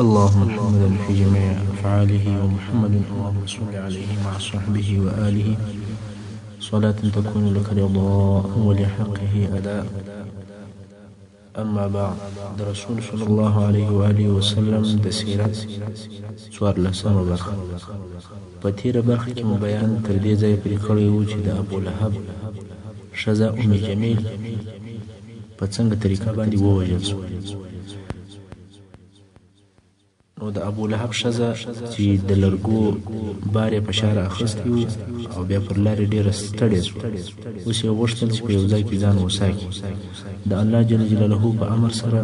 اللهم محمدا في جميع أفعاله ومحمد اللهم صل عليه مع صحبه وآله صلاة تكون لك رضاء ولحقه أداء. اما بعد، د رسول صلی الله علیه و آله وسلم د سیرت 14مه برخه. په تیره برخه کې مو بیان تر دې ځایه پورې کړی و چې د ابو لهب ښځه ام جمیل په څنګه طریقه باندې ووژل شوه. نو د ابو لهب ښځه چې د لرګو بار یې په شا را اخیستی و او بیا پر لارې ډېره ستړې شوه، اوس یې غوښتل چې په یو ځای کې ځان هوسا کړي. د الله جل جلاله په امر سره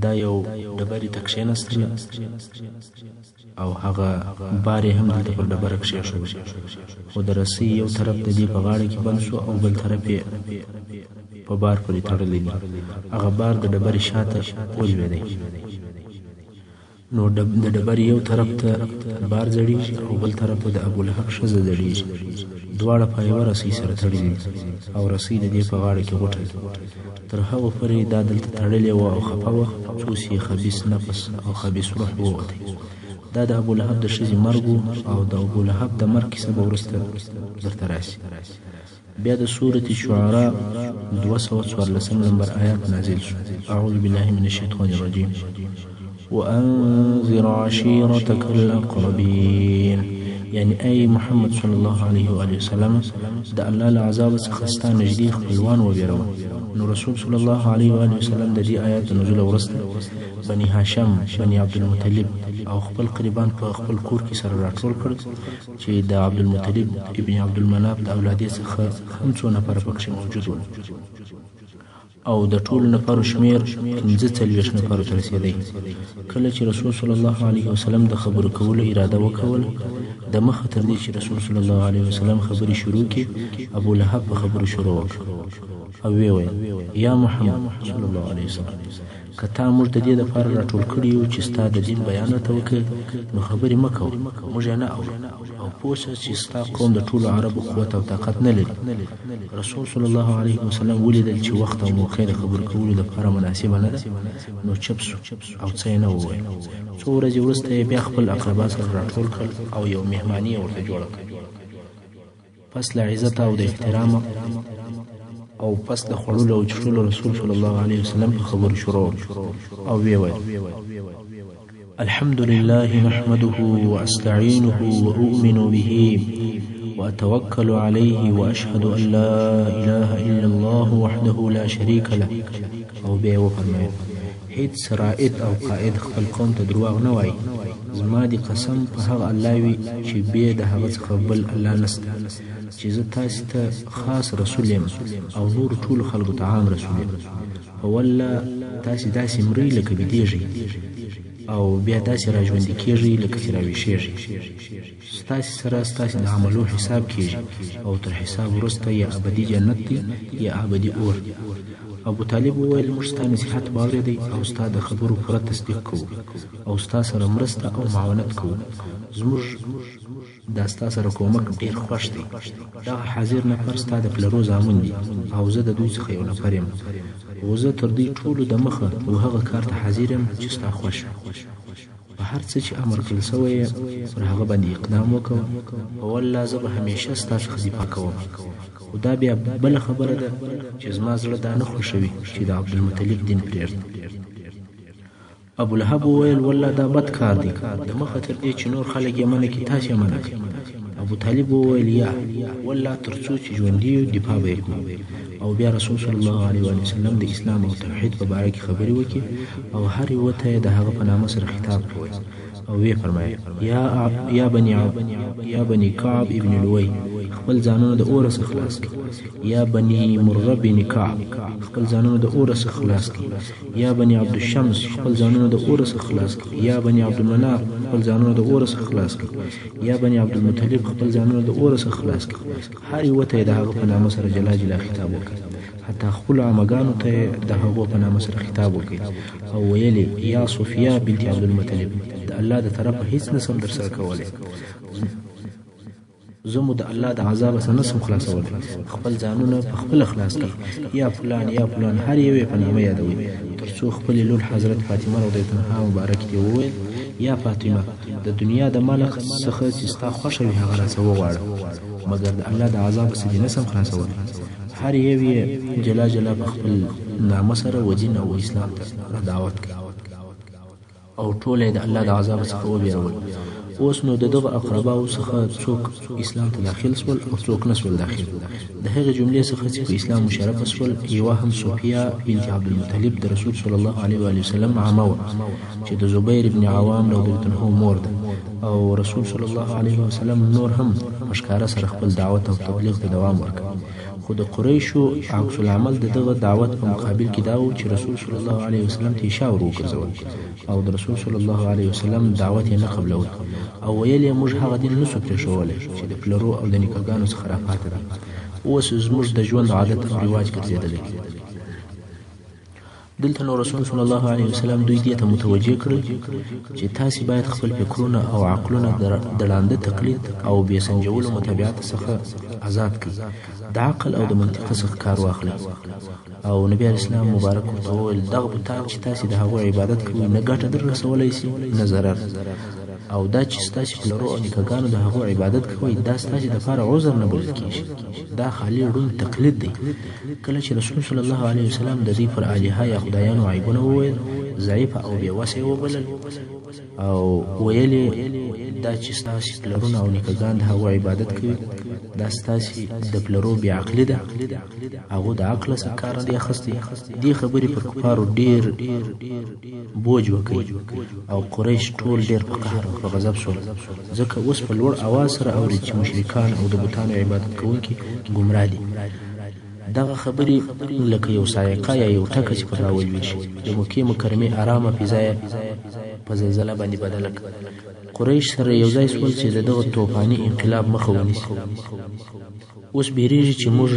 دا یو ډبرې ته کښېناستله او هغه بار یې هم دلته پر ډبره کښېښود، خو د رسۍ یو طرف د دې په غاړه کې بند شو او بل طرف یې په بار پورې تړلی دی. هغه بار د ډبرې شاته ولوېدی، نو د ډبرې یو طرف ته بار ځړېږي او بل طرف ته د ابولهب ښځه ځړېږي. دواړه په یوه رسۍ سره تړلي دي او رسۍ د دې په غاړه کې غوټه ده. تر هغو پورې دا دلته تړلې وه او خفه وه څو چې یې خبیث نفس او خبیث روح ووتی. دا د ابولهب د ښځې مرګ و او د ابولهب د مرګ کیسه به وروسته درته راشي. بیا د سورة شعراء 214 نمبر آیات نازل شو. اعوذ بالله من الشیطان الرجیم. وانذر عشیرتک الاقربین، یعنی ای محمد صلی الله علیه و آله وسلم، د الله له عذاب څخه ستا نږدې خپلوان وبېروه. نو رسول صلی الله علیه و آله وسلم د دې آیات د نزول وروسته بني هاشم، بني عبدالمطلب او خپل قریبان په خپل کور کې سره راټول کړل چې د عبدالمطلب ابن عبدالمناف د اولادې څخه هم څو نفره پکښې موجود ول او د ټولو نفرو شمېر 45 نفرو ته رسېدی. کله چې رسول صلی الله علیه وسلم د خبرو کولو اراده وکوله، د مخه تر دې چې رسول صلی الله علیه وسلم خبرې شروع کړي، ابو لهب په خبرو شروع وکړه او ویې ویل: یا محمد صلی الله علیه وسلم، که تا موږ د دې لپاره راټول کړي یو چې ستا د دین بیان راته وکړې، نو خبرې مه کوه، موږ یې نه اورو، او پوه شه چې ستا قوم د ټولو عربو قوت او طاقت نه لري. رسول صلی الله علیه وسلم ولیدل چې وخت او موقع د خبرو کولو لپاره مناسبه نه ده، نو چپ شو او څه یې نه وویل. څو ورځې وروسته یې بیا خپل اقربا سره راټول کړل او یو مهماني یې ورته جوړه کړه. پس له عزته او د احترامه او پس له خوړلو او چښلو رسول صلی الله علیه وسلم په خبرو شروع او ویې ویل: الحمد لله نحمده واستعینه واؤمن به واتوکل علیه واشهد ان لا اله الا الله وحده لا شریک له. او بیا یې وفرمایل: هیڅ رائد او قائد خپل قوم ته درواغ نه وایي. زما دې قسم په هغه الله وي چې بې د هغه څخه بل الله نشته، چې زه تاسې ته خاص رسول یم او نورو ټولو خلکو ته عام رسول یم. په والله تاسې داسې مرئ لکه بیدېږئ او بیا داسې را ژوندي کېږئ لکه چې راویښېږئ. ستاسې سره ستاسې د عملو حساب کېږي او تر حساب وروسته یا ابدي جنت دی یا ابدي اور. ابو طالب وویل: موږ ستا نصیحت واورېدی او ستا د خبرو پوره تصدیق کوو او ستا سره مرسته او معاونت کوو. زموږ دا ستا سره کومک ډېر خوښ دی. دغه حاضر نفر ستا د پلرو زامن دي او زه د دوی څخه یو نفر یم، خو زه تر دوی ټولو د مخه و هغه کار ته حاضر یم چې ستا خوښ وي. په هر څه چې امر کړل شوی یې پر هغه باندې اقدام وکوه. په والله زه به همیشه ستا څخه دفاع کوم، خو دا بیا بله خبره ده چې زما زړه دا نه خوښوي چې د عبدالمطلب دین پرېږدم. ابو لهب وویل: والله دا بد کار دی، د مخه تر دې چې نور خلک یې منع کړي تاسې یې منع کړئ. ابو طالب وویل: یا والله تر څو چې ژوندي یو دفاع به یې کوو. او بیا رسول صلی الله علیه وسلم د اسلام او توحید په باره کې خبرې وکړې او هر یوه ته یې د هغه په نامه سره خطاب کوی او ویې فرمایل: یا بني کعب ابن لوی، خپل ځانونه د اوره څخه خلاص کړئ. یا بني مره بن کعب، خپل ځانونه د اوره څخه خلاص کړئ. یا بني عبدالشمس، خپل ځانونه د اوره څخه خلاص کړئ. یا بني عبدالمناف، خپل ځانونه د اوره څخه خلاص کړئ. یا بني عبدالمطلب، خپل ځانونه د اوره څخه خلاص کړئ. هر یوه ته یې د هغه په نامه سره جلا جلا خطاب وکړ، حتی خپلو عمه ګانو ته یې د هغو په نامه سره خطاب وکړ او ویل یې: یا صفیه بنت عبدالمطلب، د الله د طرفه هیڅ نسم درسره کولی، زه مو د الله د عذابه څخه نسم خلاصولی، خپل ځانونه په خپله خلاص کړئ. یا فلان یا فلان، هر یو یې په نامه یادوي، تر څو خپلې لور حضرت فاطمه رضی الله عنها مبارکې ته وویل، یا فاطمه! د دنیا د مال څخه چې ستا خوښه وي هغه راڅخه وغواړه، مګر د الله د عذابه څخه دې نسم خلاصولی. هر یو یې جلا جلا په خپل نامه سره و دین او اسلام ته را دعوت کړ. او ټول یې د الله د عذابه څخه وبیرول. اوس نو د دغه اقرباوو څخه څوک اسلام ته داخل سول او څوک نه سول داخل. د هغې جملې څخه چې په اسلام مشرفه سول یوه هم صفیه بنت عبدالمطلب د رسول صلی الله علیه وآله وسلم عمه وه چې د زبیر بن عوام رضی الله عنه مور ده او رسول صلی الله علیه وسلم نور هم په ښکاره سره خپل دعوت او تبلیغ ته دوام ورکړ. خو د قریشو عکس العمل د دغه دعوت په مقابل کې دا و چې رسول صلی الله علیه وسلم ته یې شا ور وګرځول او د رسول صلی الله علیه وسلم دعوت یې نه قبلول او ویل یې موږ هغه دین نسو پرېښوولی چې د پلرو او د نیکه ګانو څخه راپاته دی، اوس زموږ د ژوند عادت او رواج ګرځېدلی. دلته نو رسول صلی الله علیه وسلم دوی دې ته متوجه کړل چې تاسې باید خپل فکرونه او عقلونه د ړانده تقلید او بې سنجولو متابعت څخه آزاد کړئ، د عقل او د منطق څخه کار واخلئ. او نبی علیه السلام مبارک ورته وویل، دغه بتان چې تاسې د هغو عبادت کوئ نه ګټه در رسولی شي نه ضرر، او دا چې ستاسې پلرو او نیکهګانو د هغو عبادت کوی دا ستاسې دپاره عذر نه بلل کیږي، دا خالي ړوند تقلید دی. کله چې رسول صلی الله علیه وسلم د دوی پر الهه یا خدایانو عیبونه وویل، ضعیفه او بې وسه یې وبلل او ویل یې دا چې ستاسې پلرونه او نیکهګان د هغو عبادت کوي دا ستاسې د پلرو بې عقلي ده، هغو د عقله څخه کار نه دی اخیستی. دې خبرې پر کفارو ډېر بوج وکړ او قریش ټول ډېر په قهر او په غضب شول، ځکه اوس په لوړ اواز سره اوري چې مشرکان او د بتانو عبادت کوونکي ګمراه دي. دغه خبرې لکه یو صاعقه یا یو ټکه چې پر راولوېږي، د مکې مکرمې ارامه فضا یې په زلزله باندې بدله کړه. قریش سره یو ځای شول چې د دغه توپاني انقلاب مخه ونیسي. اوس بیریږي چې موږ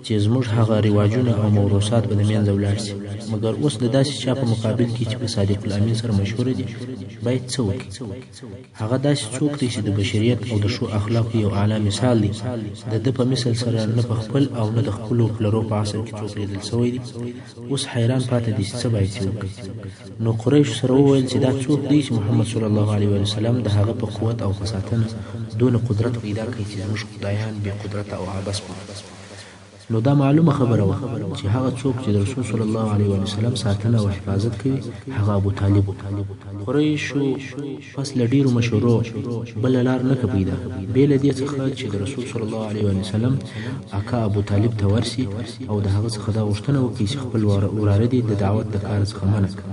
چې زموږ هغه رواجونه او موروثات به د منځه ولاړ شي، مګر اوس د داسې چا په مقابل کې چې په صادق الامین سره مشهور دي باید څه وکړي؟ هغه داسې څوک دی چې د بشریت او د ښو اخلاقو یو اعلی مثال دی، د ده په مثل سره نه په خپل او نه د خپلو پلرو په عصر کې څوک لیدل شوی دی. اوس حیران پاته دي چې څه باید چې وکړي. نو قریشو سره وویل چې دا څوک دی چې محمد صلی الله علیه وسلم د هغه په قوت او په ساتنه دونه قدرت پیدا کړي چې زموږ خدایان بې قدرته او عبث بولي. نو دا معلومه خبره وه چې هغه څوک چې د رسول صلی الله علیه وسلم ساتنه او حفاظت کوي هغه ابو طالب و. قریشو پس له ډیرو مشورو بله لار نه که پیدا بې له دې څخه چې د رسول صلی الله علیه وسلم اکا ابو طالب ته ورسي او د هغه څخه دا غوښتنه وکړي چې خپل وراره دې د دعوت د کار څخه منع کړي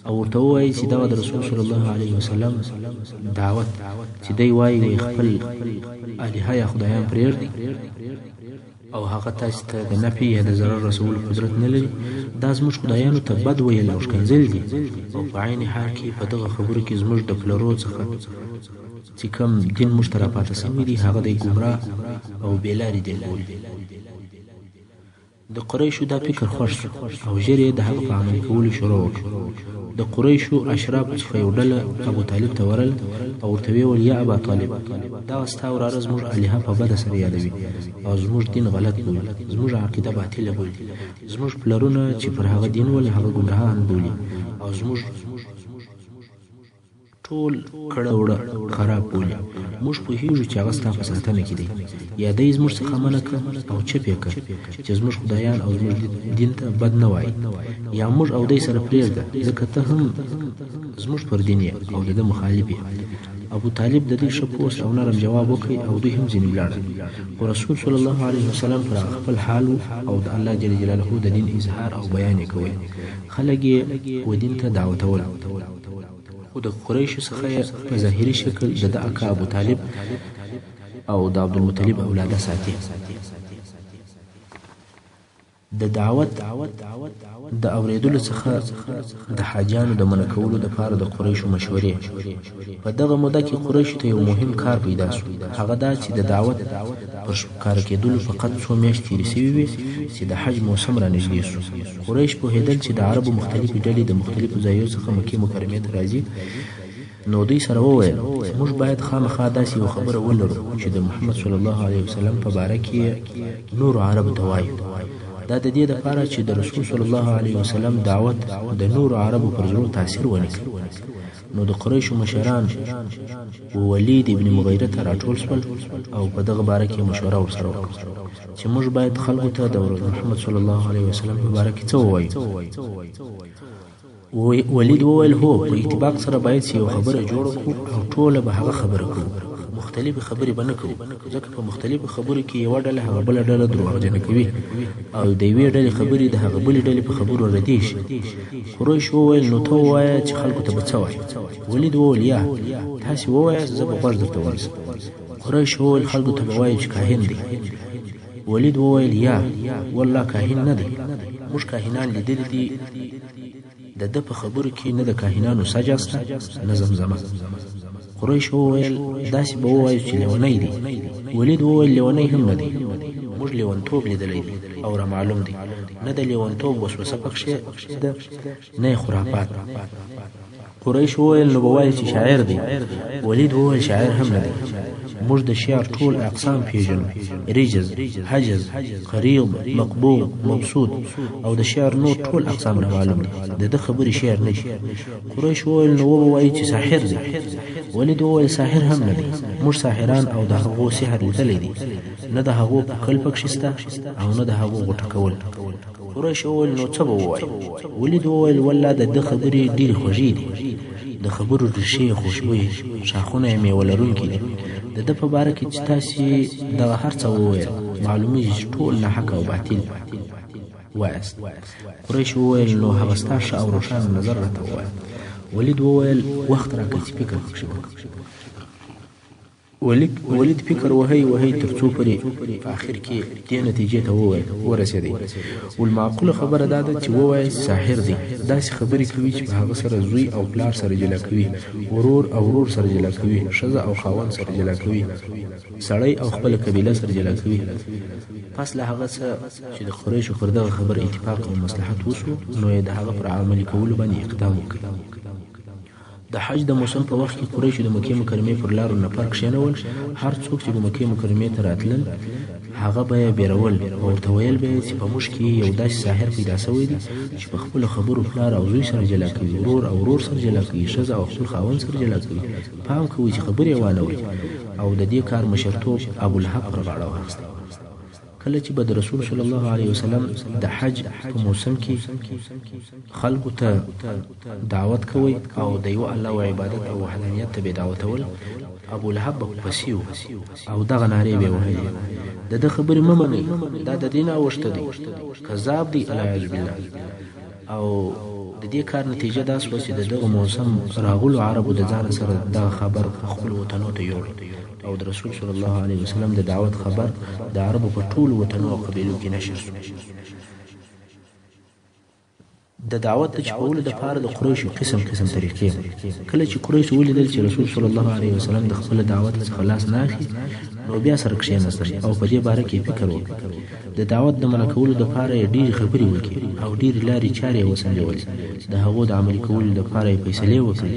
او ورته ووایي چې دغه د رسول صلی الله علیه وسلم دعوت چې دی وایي وایي خپل الهه یا خدایان پرېږدي او هغه تاسې ته د نفع یا د ضرر رسولو قدرت نه لري، دا زموږ خدایانو ته بد ویل او ښکنځل دي او په عین حال کې په دغه خبرو کې زموږ د پلرو څخه چې کوم دین موږ ته راپاته سوی دی هغه دی ګمراه او بې لارې دین بولي. د قریشو دا فکر خوښ شو او ژر یې د هغه په عملي کولو شروع وکړه. د قریشو اشرافو څخه یو ډله ابو طالب ته ورغله او ورته ویې ویل، یا ابا طالب! دغه ستا وراره زموږ الهه په بده سره یادوي او زموږ دین غلط بولي، زموږ عقیده باطله بولي، زموږ پلرونه چې پر هغه دین ول هغه ګمراهان بولي او زموږ ټول کړه وړه خراب بولي، موږ پوهیږو چې هغه ستا په ساتنه کې دی، یا دی زموږ څخه منع که او چپ یې که چې زموږ خدایان او زموږ دین ته بد نه وایي، یا موږ او دی سره پرېږده ځکه ته هم زموږ پر دین یې او د ده مخالف یې. ابو طالب د دوی ښه پوست او نرم جواب وکړ او دوی هم ځینې ولاړل، خو رسول صلی الله علیه وسلم پر هغه خپل حال و او د الله جل جلاله د دین اظهار او بیان یې کوی، خلک یې و دین ته دعوتول. خو د قریشو څخه یې په ظاهري شکل د ده اکا ابو طالب او د عبدالمطلب اولاده ساتي. د دعوت د اورېدلو څخه د حاجیانو د منع کولو دپاره د قریشو مشورې. په دغه موده کې قریشو ته یو مهم کار پیدا سو، هغه دا چې د دعوت پر ښکاره کېدلو فقط څو میاشتې تېرې سوي وې چې د حج موسم را نژدې سو. قریش پوهېدل چې د عربو مختلفې ډلې د مختلفو ځایو څخه مکې مکرمې ته راځي، نو دوی سره وویل، موږ باید خامخا داسې یوه خبره ولرو چې د محمد صلی الله علیه وسلم په باره کې یې نورو عربو ته وایو. دا د دې لپاره چې د رسول صلی الله علیه وسلم دعوت د نورو عربو پر زړو تاثیر ونه کړي. نو د قریشو مشران و ولید ابن مغیره ته راټول شول او په دغه باره کې مشوره ورسره وکړه چې موږ باید خلکو ته د محمد صلی الله علیه وسلم په باره کې څه ووایو. ولید وویل، هو، په اتفاق سره باید چې یو خبره جوړه کړو او ټوله به هغه خبره کوو، مختلفې خبرې به نه کوو، ځکه په مختلفو خبرو کې یوه ډله هغه بله ډله درواغجنه کوي او د یوې ډلې خبرې د هغه بلې ډلې په خبرو ردې شي. قریش وویل، نو ته ووایه چې خلکو ته به څه وایې. ولید وویل، یا تاسې ووایاست، زه به غوږ درته ونیسم. قریش وویل، خلکو ته به وایو چې کاهن دی. ولید وویل، یا والله کاهن نه دی، موږ کاهنان لیدلي دي، د ده په خبرو کې نه د کاهنانو سجع شته نه زمزمه. قریش وویل، داسې به ووایو چې لیونی دی. ولید وویل، لیونی هم نه دی، موږ لیونتوب لیدلی دی او را معلوم دی، نه د لیونتوب وسوسه پکښې ده نه یې خرافات. قریش وویل، نو به وایو چې شاعر دی. ولید وویل، شاعر هم نه دی، موږ د شعر ټول اقسام پیژنو، رجز، حجز، قریض، مقبوض، مبسوط او د شعر نور ټول اقسام را معلوم دي، د ده خبرې شعر نه دي. قریش وویل، نو وبه وایو چې ساحر دی. ولید وویل، ساحر هم نه دی، موږ ساحران او د هغو سحر لیدلی دی، نه د هغو پوکل پکښې شته او نه د هغو غوټه کول. قریش وویل، نو څه به ووایو؟ ولید وویل، والله د ده خبرې ډېرې خوږې دي، د خبرو ریښې یې خوشبویې، ښاخونه یې میوه لرونکي دي. د ده په باره کې چې تاسې دغه هر څه وویل، معلومیږي چې ټول ناحقه او باطل وایاست. قریش وویل، نو هغه ستا ښه او روښانه نظر راته ووایه. ولید وویل، وخت راکړئ چې فکر پکښې وکړم. ولید فکر وهی وهی تر څو پورې په اخر کې دې نتیجې ته ورسېدی. والمعقوله خبره دا ده چې ووایاست ساحر دی، داسې خبرې کوي چې په هغه سره زوی او پلار سره جلا کوي، ورور او ورور سره جلا کوي، ښځه او خاوند سره جلا کوي، سړی او خپله قبیله سره جلا کوي. پس له هغه څه چې د قریشو پر دغه خبره اتفاق او مصلحت وشو، نو یې د هغه پر عملي کولو باندې اقدام وکړ. د حج د موسم په وخت کې قریشو د مکې مکرمې پر لارو نفر کښېنول. هر څوک چې به مکې مکرمې ته راتلل هغه به یې بېرول او ورته ویل به یې چې په موږ کې یو داسې ساحر پیدا شوی دی چې په خپلو خبرو پلار او زوی سره جلا کوي، ورور او ورور سره جلا کوي، ښځه او خپل خاوند سره جلا کوي، پام کوئ چې خبرې یې وانه ورئ. او د دې کار مشرتوب ابولهب پر غاړه واخیست. کله چې به د رسول صلی الله علیه وسلم د حج په موسم کې خلکو ته دعوت کوي او د یو الله و عبادت او وحدانیت ته به دعوتول، ابو لهب به پسې و او دغه نارې به وهلې، د ده خبرې مه منئ، دا د دین اوښته دی، کذاب دی، العیاذ بالله. او د دې کار نتیجه دا شوه چې د دغه موسم راغلو عربو د ځانه سره دغه خبر خپلو وطنو ته یوړ او د رسول صلی الله علیه وسلم د دعوت خبر د عربو په ټولو وطنو او قبیلو کې نشر شو. د دعوت د چپولو دپاره د قریشو قسم قسم طریقې. کله چې قریشو ولیدل چې رسول صلی الله علیه وسلم د خپل دعوت څخه لاس نه اخلي، نو بیا سره کښېناستل او په دې باره کې فکر وکړ. د دعوت د منع کولو دپاره یې ډېرې خبرې وکړې او ډېرې لارې چارې یې وسنجولې. د هغو د عملي کولو دپاره یې فیصلې وکړې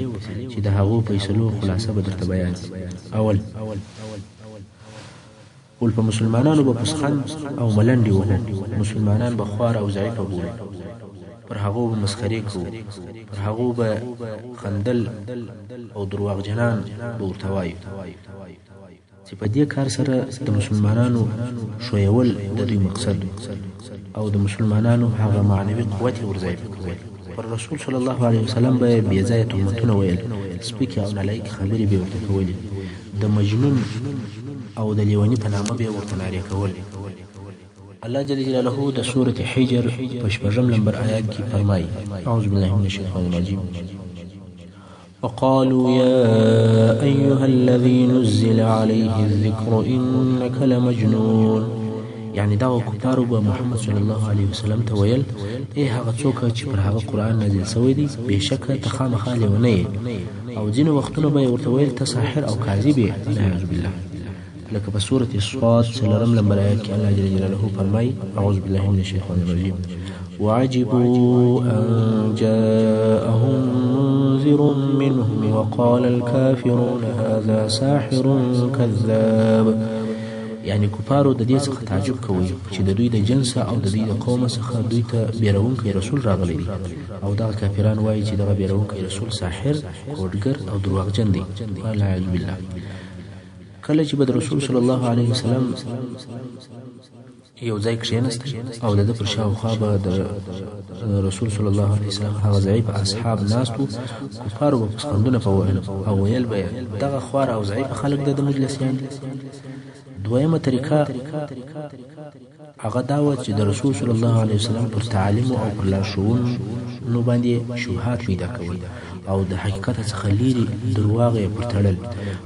چې د هغو فیصلو خلاصه به درته بیان کړم. اول، ول په مسلمانانو به پسخند او ملنډې وهو، مسلمانان به خوار او ضعیفه بولو، پر هغو به مسخرې کوو، پر هغو به خندل او درواغجنان به ورته وایو، چې په دې کار سره د مسلمانانو ښویول د دوی مقصد و او د مسلمانانو هغه معنوي قوت یې ورضعیفه کول. پر رسول صلی الله علیه وسلم به یې بې ځایه تهمتونه ویل، سپکې او نالایقې خبرې به یې ورته کولې، د مجنون او د لیوني په نامه به یې ورته نارې کولې. الله جل جلاله د سورة حجر په شپږم لمبر آیات کې فرمایي: اعوذ بالله من الشیطان الرجیم. وقالوا يا أيها الذي نزل عليه الذكر إنك لمجنون. یعنی دغه کفارو به محمد صلی الله علیه وسلم ته ویل: ای هغه څوک چې پر هغه قرآن نازل شوی دی، بېشکه ته خامخا لیونی یې. او ځینو وختونو به یې ورته ویل: ته ساحر او کاذب یې، العیاذ بالله. لکه په سورة صاد څلورم لمبر آیات کې الله جل جلاله فرمایي: اعوذ بالله من الشیطان الرجیم. وعجبوا أن جاءهم منذر منهم وقال الكافرون هذا ساحر كذاب. یعنی کفارو د دې څخه تعجب کوی چې د دوی د جنسه او د دوی د قومه څخه دوی ته بیرونکی رسول راغلی دی او دغه کافران وایي چې دغه بیرونکی رسول ساحر، کوډګر او درواغجن دی. والعیاذ بالله. کله چې به د رسول صلی الله علیه وسلم یو ځای کښېنستی او د ده پر شاوخوا به د رسول صلی الله علیه وسلم هغه ضعیف اصحاب ناست وو، کفارو به پسخندونه په وهل او ویل به یې دغه خواره او ضعیف خلک د ده مجلسیان دي. دویمه طریقه هغه دا وه چې د رسول صلی الله علیه وسلم پر تعالیمو او پر لارښوونو باندې شبهات پیدا کول او د حقیقت څخه لیرې درواغ یې پر تړل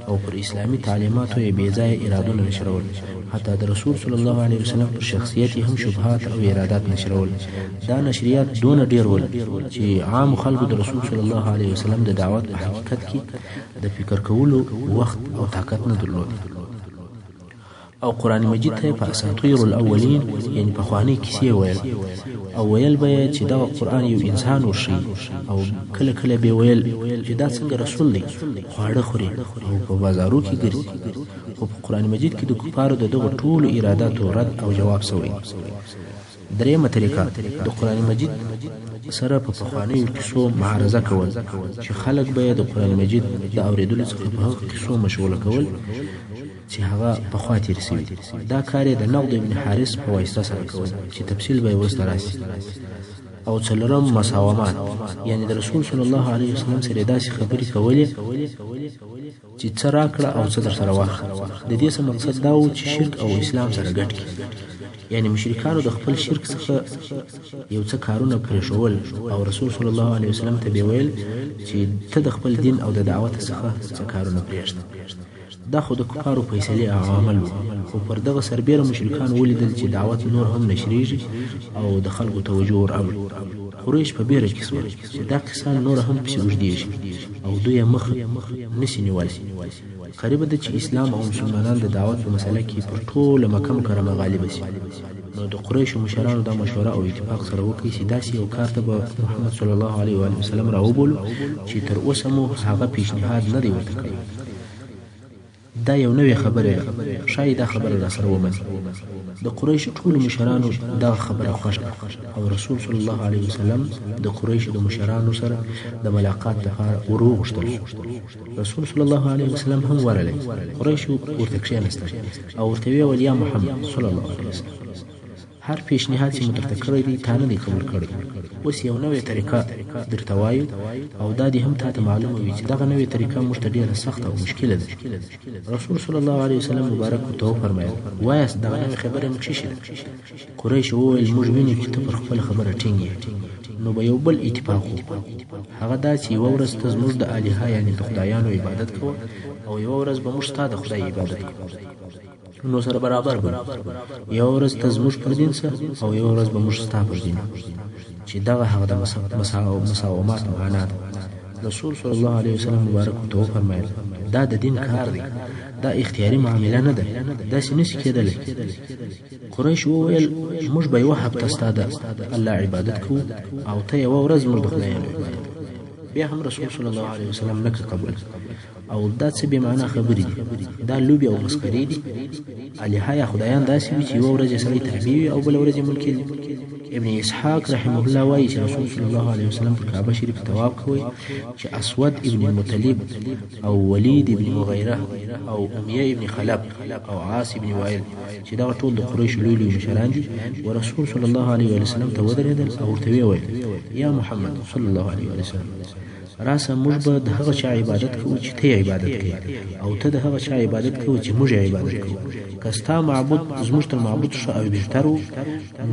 او پر اسلامي تعلیماتو یې بې ځایه ارادونه نشرول. حتی د رسول صلی الله علیه وسلم پر شخصیت یې هم شبهات او ارادات نشرول. دا نشریات دونه ډیر ول چې عام خلکو د رسول صلی الله علیه وسلم د دعوت په حقیقت کې د فکر کولو وخت او طاقت نه درلود. او قرآن مجید ته په اساطیر الاولین یعنی پخوانۍ کیسې ویل او ویل به یې چې دغه قرآن یو انسان ورښیي او کله کله به ویل چې دا څنګه رسول دی، خواړه خوري او په بازارو کې ګرځي. خو په قرآن مجید کې د کفارو د دغو ټولو اراداتو رد او جواب سوی دی. درېیمه طریقه د قرآن مجید سره په پخوانیو کیسو معارضه کول چې خلک به یې د قرآن مجید د اورېدلو څخه په هغو کیسو مشغوله کول چې هغه پخوا تېر سوي دي. دا کار یې د نقد ابن حارث په واسطه سره کول چې تفصیل به یې وروسته راسي. او څلورم مساومات، یعنی د رسول صلی الله علیه وسلم سره داسې خبرې کولې چې څه راکړه او څه درسره واخله. د دې څخه مقصد دا و چې شرک او اسلام سره ګډ کړي. یعنی مشرکانو د خپل شرک څخه یو څه کارونه پرېښول او رسول صلی الله علیه وسلم ته به ویل چې ته د خپل دین او د دعوت څخه څه کارونه پرېږده. دا خو د کفارو فیصلې او عمل وو، خو پر دغه سربېره مشرکانو ولیدل چې دعوت نور هم نشریږي او د خلکو توجه ور اوړي. قریش په بیره کې سول چې دا قصه نوره هم پسې اوږدیږي او دوی یې مخه نشي نیولی. قریبه ده چې اسلام او مسلمانان د دعوت په مسله کې پر ټوله مکه مکرمه غالبه شي. نو د قریشو مشرانو دا مشوره او اتفاق سره وکړي چې داسې یو کار ته به محمد صلی الله علیه وآله وسلم راوبولو چې تر اوسه مو هغه پیشنهاد نه دی ورته کړی. دا یو نوې خبره ده، ښایي دا خبره راسره ومني. د قریشو ټولو مشرانو دغه خبره خوښه کړه او رسول صلی الله علیه وسلم د قریشو د مشرانو سره د ملاقات لپاره وروغوښتل شو. رسول صلی الله علیه وسلم هم ورغی. قریشو ورته کښېناستل او ورته ویې ویل: یا محمد صلی الله علیه وسلم، هر پیشنهاد چې مو درته کړی دی تا نه دی قبول کړی. اوس یو نوې طریقه درته وایو او دا دې هم تاته معلومه وي چې دغه نوې طریقه موږ ته ډېره سخته او مشکله ده. رسول صلی الله علیه وسلم مبارک ورته وفرمایل: وایاست دغه نوې خبره مو څه شي ده؟ قریشو وویل: موږ وینو چې ته پر خپله خبره ټینګ یې، نو به یو بل اتفاق وکړو، هغه دا چې یوه ورځ ته زموږ د الهه یعنې د خدایانو عبادت کوه او یوه ورځ به موږ ستا د خدای عبادت کوو، نو سره برابر به یوه ورځ ته زموږ پر دین سه او یوه ورځ به موږ ستا پر دین، چې دغه هغه د مساومات معنا ده. رسول صلی الله علیه وسلم مبارک ورته وفرمایل: دا د دین کار دی، دا اختیاري معامله نه ده، داسې نشي کېدلی. قریش وویل: موږ به یوه هفته ستا د الله عبادت کوو او ته یوه ورځ زموږ د خدایانو عبادت کوې. بیا هم رسول صلی الله علیه وسلم نه قبول. او دا څه بې معنا خبرې دي، دا لوبې او مسخرې دي. الهه یا خدایان داسې وي چې یوه ورځ یې سړی تابع وي او بله ورځ یې منکر وي. ابن اسحاق رحمه الله وایي چې رسول صلی الله علیه وسلم پر کعبه شریف طواف کوي چې اسود ابن مطلب او ولید ابن مغیره او امیه ابن خلف او عاص ابن وائل چې دغه ټول د قریشو لوی لوی مشران دي، و رسول صلی الله علیه وسلم ته ودرېدل او ورته ویې ویل: یا محمد صلی الله علیه وسلم، راسه موږ به د هغه چا عبادت کوو چې ته یې عبادت کوې او ته د هغه چا عبادت کوه چې موږ یې عبادت کوو. که ستا معبود زموږ تر معبود ښه او بهتر و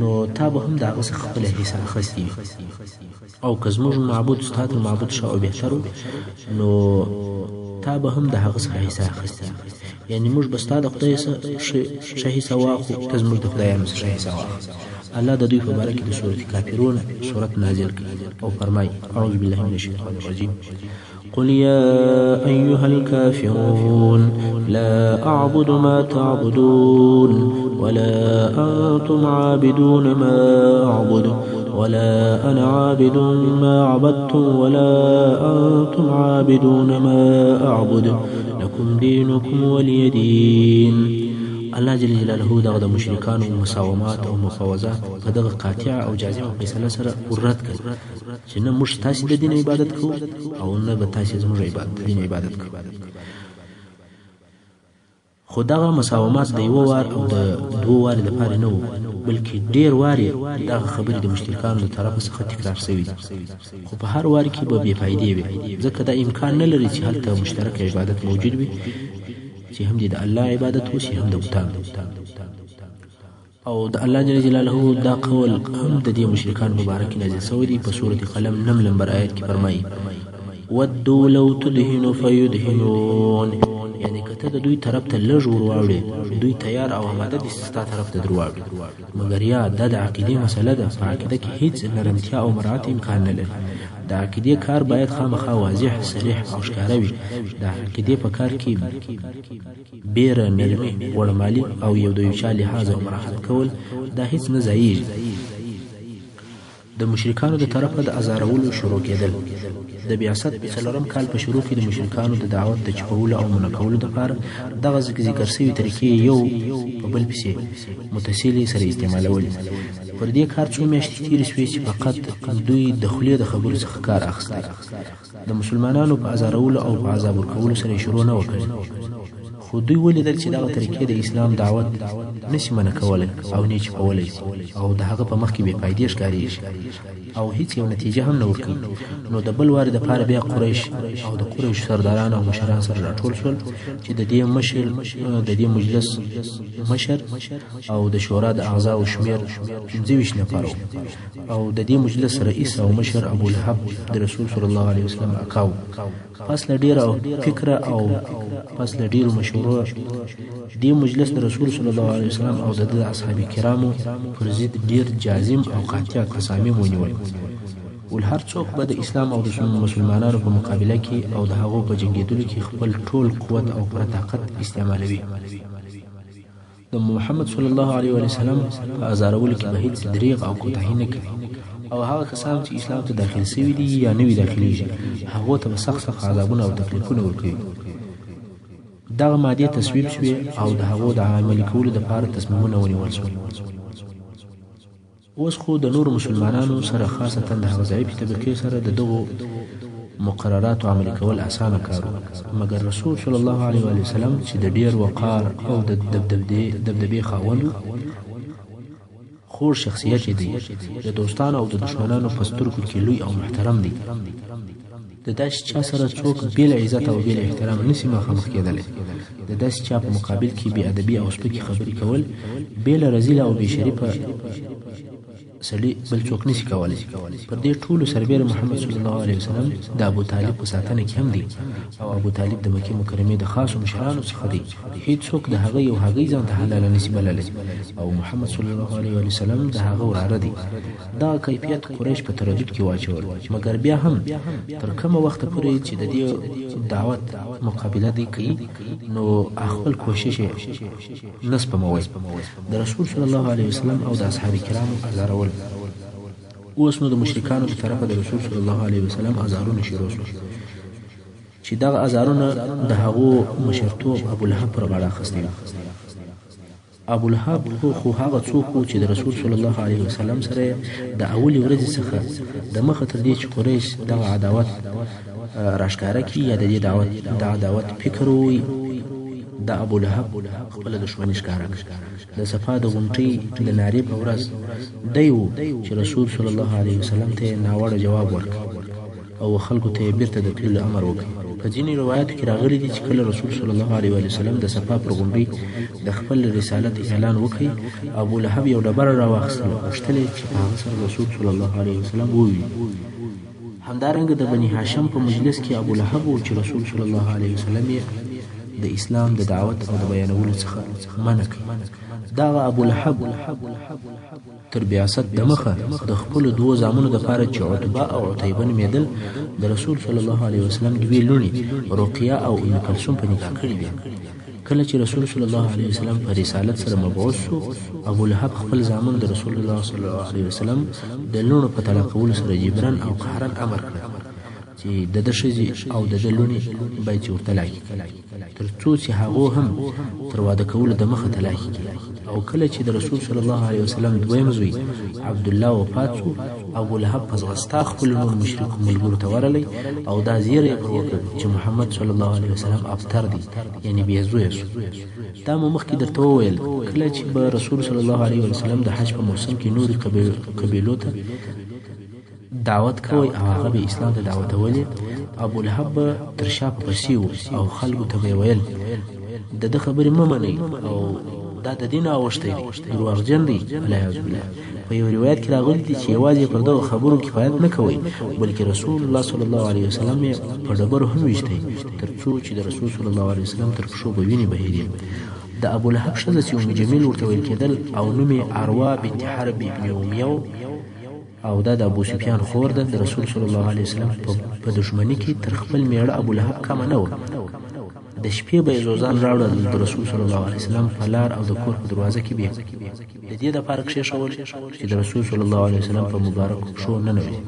نو تا به هم د هغه څخه خپله حصه اخیستې وي، او که زموږ معبود ستا تر معبود ښه او بهتر و نو تا به هم د هغه څخه حصه اخیستې وي. یعنې موږ به ستا د خدای څخه ښه حصه واخلو، ته زموږ د خدایانو څخه ښه حصه واخله. الله د دوی په باره کې د سورة کافرون سورت نازل کړ او فرمایي: اعوذ بالله من الشیطان الرجیم. قل يا أيها الكافرون لا أعبد ما تعبدون ولا أنتم عابدون ما أعبد ولا أنا عابد ما عبدتم ولا أنتم عابدون ما أعبد لكم دينكم ولي دين. الله جل جلاله دغه د مشرکانو مساومات او مفاوضات په دغه قاطعه او جازمه فیصله سره ورد کړل چې نه موږ ستاسې د دین عبادت کوو او نه به تاسې زموږ د دین عبادت کوئ. خو دغه مساومات د یوه وار او د دوو وارې لپاره نه وو، بلکې ډېر وارې دغه خبرې د مشرکانو د طرفه څخه تکرار شوې دي، خو په هر وار کې به بې فایدې وې، ځکه دا امکان نه لري چې هلته مشترک عبادت موجود وي چې هم دې د الله عبادت وشي هم د بتانو. او د الله جل جلاله دا قول هم د دې مشرکانو په باره کې نازل شوی دی، په سورة قلم نم لمبر آیت کې فرمایي: ودو لو تدهن فیدهنون، یعنی که ته د دوی طرف ته لږ ور واوړې دوی تیار او آماده دي چې ستا طرف ته در واوړي. مګر یا دا د عقیدې مسله ده، په عقیده کې هیڅ نرمتیا او مراعت امکان نه لري. د عقیدې کار باید خامخا واضح، صریح او ښکاره وي. د عقیدې په کار کې بیره، نرمي، غوړمالي او یو د یو چا لحاظ او مراحت کول دا هیڅ نه ځاییږي. د مشرکانو د طرفه د ازارولو شروع کېدل. د بعثت د څلورم کال په شروع کې د مشرکانو د دعوت د چپولو او منع کولو دپاره دغه ذکر شوي طریقې یو په بل پسې متصلې سره استعمالولې. پر دې کار څو میاشتې تېرې شوې چې فقط دوی د خولې د خبرو څخه کار اخیستی، د مسلمانانو په ازارولو او په عذاب ورکولو سره یې شروع نه وه کړې. خو دوی ولیدل چې دغه طریقې د اسلام دعوت نشي منع کولی او نه یې چپولی شي او د هغه په مخ کې بې فایدې ښکارېږي او هیڅ یو نتیجه هم نه ورکوي. نو د بل وارې دپاره بیا قریش او د قریش سرداران او مشران سره راټول شول چې د دې مجلس مشر او د شورا د اعضاو شمېر 25 نفره و او د دې مجلس رئیس او مشر ابو لهب د رسول صلی الله علیه وسلم اکا و. پس له ډېره فکره او پس له ډېرو مشورو دې مجلس د رسول صلی الله علیه وسلم او د ده د اصحاب کرامو پر ضد ډېر جازم او قاطع تصامیم ونیول. ول هر څوک به د اسلام او د مسلمانانو په مقابله کې او د هغو په جنګېدلو کې خپل ټول قوت او پوره طاقت استعمالوي. د محمد صلی الله علیه وسلم په ازارولو کې به هیڅ دریغ او کوتاهي نه کوي او هغه کسان چې اسلام ته داخل شوي دي یا نوي داخلیږي هغو ته به سخت سخت عذابونه او تکلیفونه ورکوي. دغه مادې تصویب شوې او د هغو د عملي کولو دپاره تصمیمونه ونیول شول. اوس خو د نورو مسلمانانو سره خاصتا د هغه ضعیفې طبقې سره د دغو مقرراتو عملي کول اسانه کار و، مګر رسول صلی الله علیه وسلم چې د ډېر وقار او د دبدبې خاوند و، خوږ شخصیت یې دی، د دوستانو او د دښمنانو په سترګو کې لوی او محترم دی. د داسې چا سره څوک بې له عزت او بې له احترامه نشي مخامخ کېدلی. د داسې چا په مقابل کې بې ادبي او سپکې خبرې کول بې له رذیله او بې شریفه سړي بل څوک نشي کولی. پر دې ټولو سربېره محمد صلی الله علیه وسلم د ابو طالب په ساتنه کې هم دی او ابو طالب د مکې مکرمې د خاصو مشرانو څخه دی. هیڅوک د هغه یو هګۍ ځان ته حلاله نشي بللی او محمد صلی الله علیه وسلم د هغه وراره دی. دغه کیفیت قریش په تردد کې واچول، مګر بیا هم تر کومه وخته پورې چې د دې دعوت مقابله دی کوي نو خپل کوشش یې نه سپموي. د رسول صلی الله علیه وسلم او د اصحاب کرامو ازارول. اوس نو د مشرکانو د طرفه د رسول صلی الله علیه وسلم ازارونه شروع شول چې دغه ازارونه د هغو مشرتوب ابو لهب پر غاړه اخیستی وي. ابو لهب خو هغه څوک و چې د رسول صلی الله علیه وسلم سره د اولې ورځې څخه د مخه تر دې چې قریش دغه عداوت راښکاره کړي یا د دې د عداوت فکر ووي، د ابو لهب خپله دښمني ښکاره کړه. د صفا د غونټۍ د نارې په ورځ دی و چې رسول صلی الله علیه وسلم ته یې ناوړه جواب ورکړ او خلکو ته یې بیرته د تللو امر وکړ. په ځینو روایاتو کې راغلي دي چې کله رسول صلی الله علیه وسلم د صفا پر غونډۍ د خپل رسالت اعلان وکړ، ابو لهب یو ډبره راواخیستله، غوښتل یې چې په هغه سره رسول صلی الله علیه وسلم وویني. همدارنګه د بني هاشم په مجلس کې ابو لهب و چې رسول صلی الله علیه وسلم یې د اسلام د دعوت او د بیانولو څخه منع کړ. دغه ابو لهب تر بعثت دمخه د خپلو دوو زامنو دپاره چې عتبه او عتیبه نومېدل د رسول صلی الله علیه وسلم دوې لوڼې رقیه او ام کلثوم په نکاح کړې وې. کله چې رسول صلی الله علیه وسلم په رسالت سره مبعوث شو، ابو لهب خپل زامن د رسول الله صلی الله علیه وسلم د لوڼو په طلاقولو سره جبرا او قهرا امر کړل. چې د ده ښځې او د ده لوڼې باید چې ورته لاکې کړي، تر څو چې هغو هم تر واده کولو دمخه طلاقې کړي. او کله چې د رسول صلی الله علیه وسلم دویم زوی عبدالله وفات شو، ابو لهب په ځغستا خپلو نورو مشرکو ملګرو ته ورغلی او دا زیری یې پر وکړ چې محمد صلی الله علیه وسلم ابتر دی، یعنې بې زویه شو. دا مو مخکې درته وویل، کله چې به رسول صلی الله علیه وسلم د حج په موسم کې نورې قبیلو ته دعوت کوی او هغه به اسلام ته دعوتولې، ابو لهب به تر شا په پسې و او خلکو ته به یې ویل، د ده خبرې مه منئ او دا د دین اوښتی دی، درواغجن دی، والعیاذ بالله. په یو روایت کې راغلي دي چې یوازې پر دغو خبرو کفایت نه کوي، بلکې رسول الله صلی الله علیه وسلم یې په ډبرو هم ویشتی، تر څو چې د رسول صلی الله علیه وسلم تر پښو به وینې بهېدې. د ابو لهب ښځه چې ام جمیل ورته ویل کېدل او نوم یې عروه بنت حرب ابن امیه او دا د ابو سفیان خور ده، د رسول صلی الله علیه وسلم په دښمني کې تر خپل میړه ابو لهب کمه نه وه. د شپې به یې زوزان راوړل، د رسول صلی الله علیه وسلم په لار او د کور په دروازه کې به د دې دپاره کښېښول چې د رسول صلی الله علیه وسلم په مبارکو پښو ننوځي.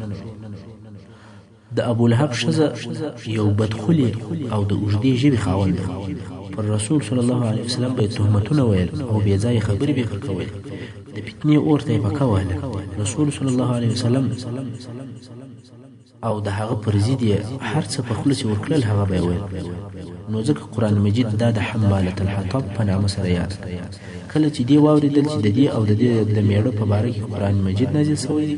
د ابو لهب ښځه یو بدخولې او د اوږدې ژبې خاوند ده. پر رسول صلی الله علیه وسلم به یې تهمتونه ویل او بې ځایه خبرې به یې پر کولې، د فتنې اور ته یې پکه وهله. رسول صلی الله علیه وسلم او د هغه پر ضد یې هر څه په خوله چې ورکړل هغه به یې ویل. نو ځکه قرآن مجید دا د حمالة الحطب په نامه سره یاد کړ. کله چې دې واورېدل چې د دې او د دې د میړه په باره کې قرآن مجید نازل شوی دی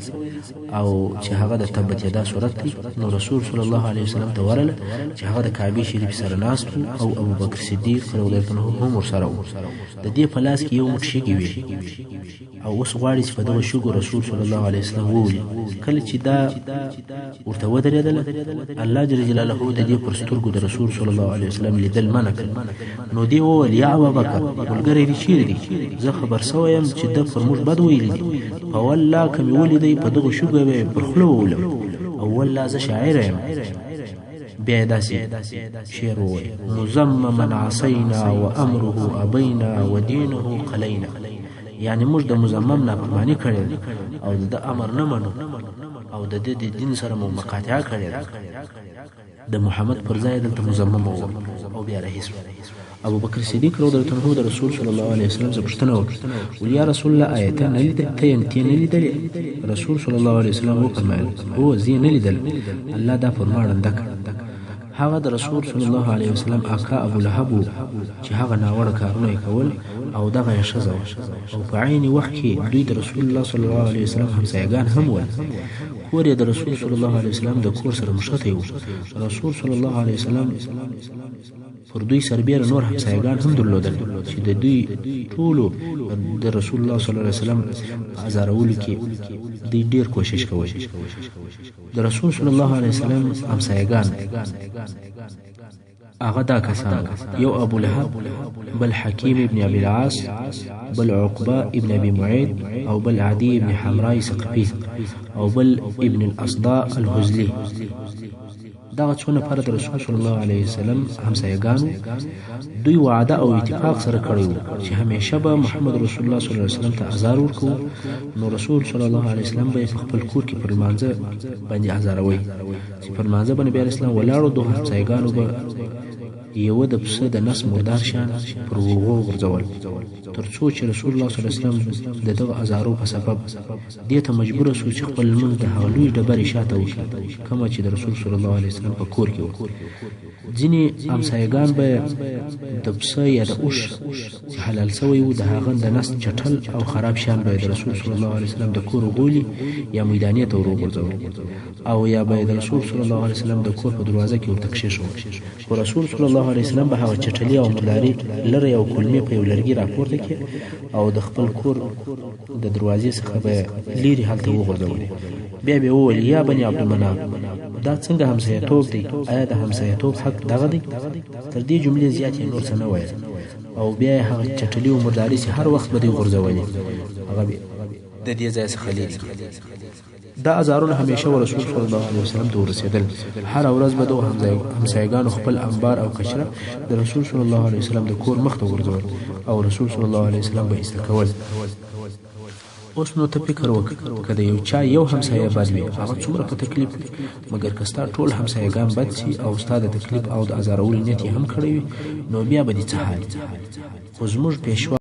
او چې هغه د تبت یدا سورت دی، نو رسول صلی الله علیه وسلم ته ورغله چې هغه د کعبې شریف سره ناست و او ابوبکر صدیق رضی الله عنه هم ورسره و. د دې په لاس کې یو موټ شګې وې او اوس غواړي چې په دغو شګو رسول صلی الله علیه وسلم وولي. کله چې دا ورته ودرېدله، الله جل جلاله د دې پر سترګو د رسول صلی الله علیه وسلم لیدل منع کړل. نو دې وویل، یا ابابکر، ملګری دې چیرې دی؟ زه خبر سوی یم چې ده پر موږ بد ویلي دي، په والله که مې ولیدی په دغو شګو به یې پر خوله وولم، او والله زه شاعره یم. بیا یې داسې شعر وویل، مزمما عصینا وامره ابینا ودینه قلینا، یعنې موږ د مزمم نافرماني کړې ده او د ده امر نه منو او د ده د دین سره مو مقاطعه کړې ده. د محمد پر ځای دلته مزمم وویل او بیا رهي سو. ابو بکر صدیق رضی الله عنه د رسول صلی الله علیه وسلم څخه پوښتنه وکړه، ول یا رسول الله، آیا ته نه لیدل ته یې نه لیدلې؟ رسول صلی الله علیه وسلم وفرمایل، هو، زه یې نه لیدل، الله دا پر ما ړنده کړه. هغه د رسول صلی الله علیه وسلم اکا ابو لهب و چې هغه ناوړه کارونه یې کول او دغه یې ښځه وه، او په عین وخت کې دوی د رسول الله صلی الله علیه وسلم همسایګان هم ول. کور یې د رسول صلی الله علیه وسلم د کور سره نښتی و. رسول صلی الله علیه وسلم پر دوی سربېره نور همسایګان هم درلودل چې د دوی ټولو د رسول الله صلی الله علیه وسلم په ازارولو کې دوی ډیر کوشش کوي. د رسول صلی الله علیه وسلم همسایګان هغه دا کسان، یو ابو لهب، بل حکیم ابن ابي العاص، بل عقبه ابن ابي معيط، او بل عدي ابن حمراء ثقفي، او بل ابن الاصداء الهزلي. دغه څو نفره د رسول صلی الله علیه وسلم همسایګان وو. دوی وعده او اتفاق سره کړی وو چې همیشه به محمد رسول الله صلی الله علیه وسلم ته ازار ورکوو، نو رسول صلی الله علیه وسلم به یې په خپل کور کې پر لمانځه باندې ازاروي. چې پر لمانځه به نبي علیه السلام ولاړو، دغو همسایګانو به یوه د پسه د نس مردار شیان پر ورغو غورځول، تر څو چې رسول الله صلی الله علیه وسلم د دغه ازارو په سبب دې ته مجبور شو چې خپل لمونځ د هغه لوی ډبرې شاته وکړي کومه چې د رسول صلی الله علیه وسلم په کور کې وه. ځینې همسایګان به د پسه یا د اوښ چې حلال شوی و د هغه د نس چټل او خراب شیان به د رسول صلی الله علیه وسلم د کور غولي یا میدانې ته وروغورځول او یا به د رسول صلی الله علیه وسلم د کور په دروازه کې ورته کښېښول. خو رسول صلی الله علیه وسلم به هغه چټلي او مرداري لری او کولمې په یو لرګي راپورته کړې او د خپل کور د دروازې څخه به لیرې هلته وغورځولې. بیا به وویل، یا بني عبدالمناف، دا څنګه همسایتوب دی؟ آیا د همسایتوب حق دغه دی؟ تر دې جملې زیات یې نور څه نه ویل او بیا یې هغه چټلي او مرداري چې هر وخت به دوی غورځولې هغه به د دې ځای څخه لیرې کړې. دا ازارونه همیشه و رسول صلی الله علیه وسلم ته ورسېدل. هره ورځ به دغو همسایګانو خپل انبار او کچره د رسول صلی الله علیه وسلم د کور مخ ته غورځول او رسول صلی الله علیه وسلم به ایسته کول. اوس نو ته فکر وکړه که د یو چا یو همسایه بد وي هغه څومره په تکلیف وي، مګر که ستا ټول همسایه ګان بد سي او ستا د تکلیف او د ازارولو نیت یې هم کړی وي نو بیا به دي څه حال وي؟ خو زموږ پېشوا.